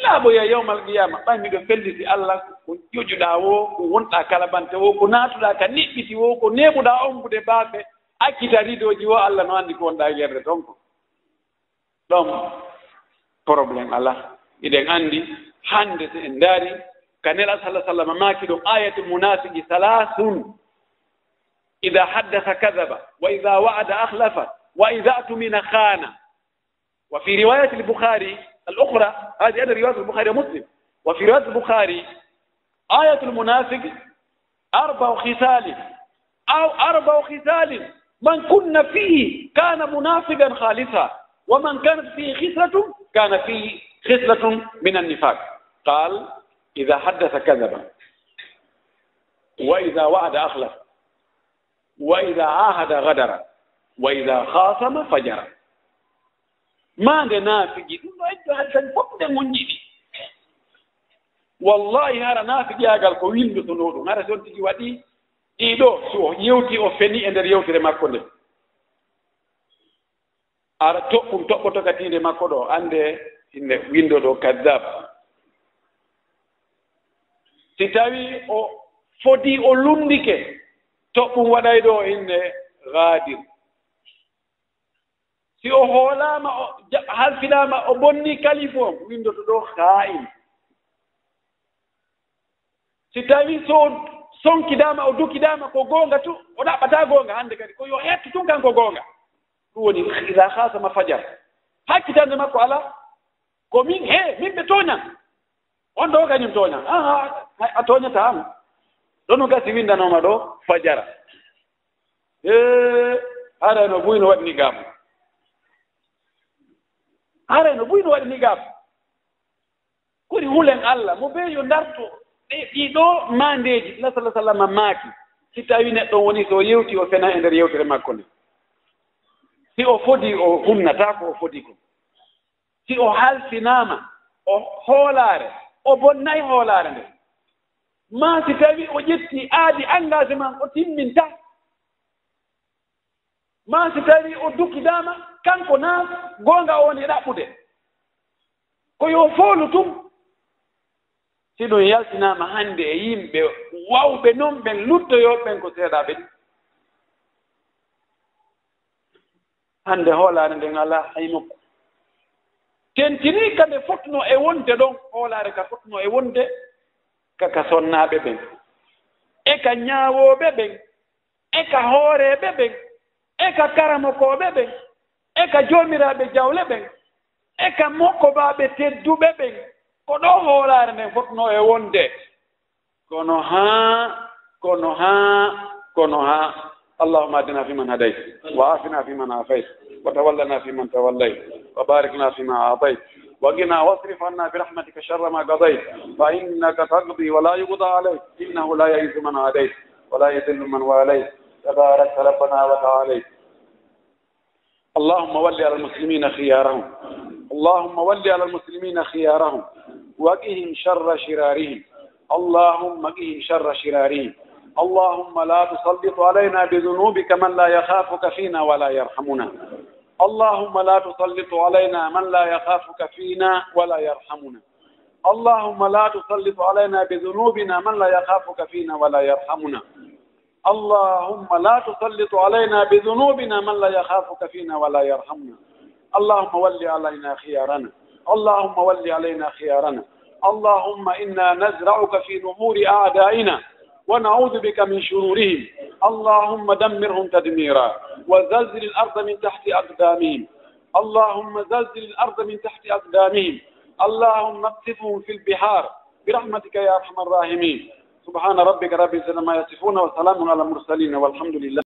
laaɓoya yawmal qiyaama, ɓay miɗo felliti Alla, ko ƴoƴuɗaa woo, ko wonɗaa kalabante woo, ko naatuɗaa ka niɓɓiti woo, ko neeɓuɗaa ombude baafe, accita ridooji woo, Alla no anndi ko wonɗaa e yerde ton ko. Ɗon problème alaa. Hiɗen anndi, hannde si en ndaari, ka Nelaaɗo sallallaahu alayhi wa sallam maaki ɗon, آية المنافق ثلاث، إذا حدث كذب، وإذا وعد أخلف، وإذا اؤتمن خان. وفي رواية البخاري الأخرى، هذه أيضًا رواية البخاري ومسلم، وفي رواية البخاري: آية المنافق أربع خصال، أو أربع خصال، من كن فيه كان منافقا خالصا، ومن كانت فيه خصلة كان فيه خصلة من النفاق. قال: إذا حدث كذب، وإذا وعد أخلف، وإذا عاهد غدر، وإذا خاصم فجر. Maande naafigi, ɗum ɗoo heddo hadisaaji fof nde ngonɗi ɗi. Wallahi, hara naafiqiyaagal ko winndotonoo ɗum. Hara si on tigi waɗii ɗii ɗoo, si o yewtii, o fenii e nder yewtere makko nden. Ara toɓɓum toɓɓoto ka tiinde makko ɗoo, annde inde winndo ɗoo kazzab. Si tawii o fodii, o lunndike, toɓɓum waɗay ɗoo inde gaadir. Si o hoolaama, o ja-, halfinaama, o bonnii kalifu on, winndoto ɗoo haa'in. Si tawii so o sonkidaama, o dukidaama ko goonga tun, o ɗaɓɓataa goonga hannde kadi, ko yo hettu tun kan ko goonga. Ɗum woni, idaa haasama fajar. Hakkitande makko alaa. Ko min, he, min ɓe tooñan. On ɗoo kañum tooñan. Aha, a, a tooñataa an. Ɗon no gasi winndanooma ɗoo fajara. Ee, haray no buy no waɗi ni gam. Haray no buy no waɗi ni gam. Kori hulen Alla, mo bee yo ndarto. Ɗe, ɗii ɗoo maandeeji, Nabi sallallaahu alayhi wa sallam maaki, si tawii neɗɗo woni, so o yewtii, o fenaa e nder yewtere makko nde. Si o fodii, o hunnataa ko o fodii kon. Si o halfinaama, o hoolaare, o bonnay hoolaare nden. Maa si tawii o ƴettii aadi engagement, o timmintaa. Maa si tawii o dukidaama, kanko naa goonga o woni ɗaɓɓude. Ko yo foolu tun. Si ɗum yaltinaama hannde e yimɓe wawɓe non ɓen, luttoyooɓe ɓen ko seeɗaaɓe ɗin. Hannde hoolaare nden alaa hay nokku. Tentinii ka nde fotnoo e wonde ɗon, hoolaare ka fotnoo e wonde ka, ka sonnaaɓe ɓen, e ka ñaawooɓe ɓen, e ka hooreeɓe ɓen, e ka karamokooɓe ɓen, e ka joomiraaɓe jawle ɓen, e ka mokkobaaɓe tedduɓe ɓen. Ko ɗoo hoolaare nden fotnoo e wonde. Kono haa, kono haa, kono haa. اللهم اهدنا فيمن هديت، وعافنا فيمن عافيت، وتولنا فيمن توليت، وبارك لنا فيما أعطيت، وقنا واصرف عنا برحمتك شر ما قضيت، فإنك تقضي ولا يقضى عليك، إنه لا يعز من عاديت، ولا يذل من واليت، تبارك ربنا وتعاليت. اللهم ول على المسلمين خيارهم. اللهم ول على المسلمين خيارهم. وقهم شر شرارهم. اللهم قهم شر شرارهم. اللهم لا تسلط علينا بذنوبك من لا يخافك فينا ولا يرحمنا. اللهم لا تسلط علينا من لا يخافك فينا ولا يرحمنا. اللهم لا تسلط علينا بذنوبنا من لا يخافك فينا ولا يرحمنا. اللهم لا تسلط علينا بذنوبنا من لا يخافك فينا ولا يرحمنا. اللهم ول علينا خيارنا. اللهم ول علينا خيارنا. اللهم إنا نزرعك في نحور أعدائنا ونعوذ بك من شرورهم. اللهم دمرهم تدميرا وزلزل الأرض من تحت أقدامهم. اللهم زلزل الأرض من تحت أقدامهم. اللهم اقذفهم في البحار برحمتك يا أرحم الراحمين. سبحان ربك رب العزة عما يصفون وسلام على المرسلين والحمد لله.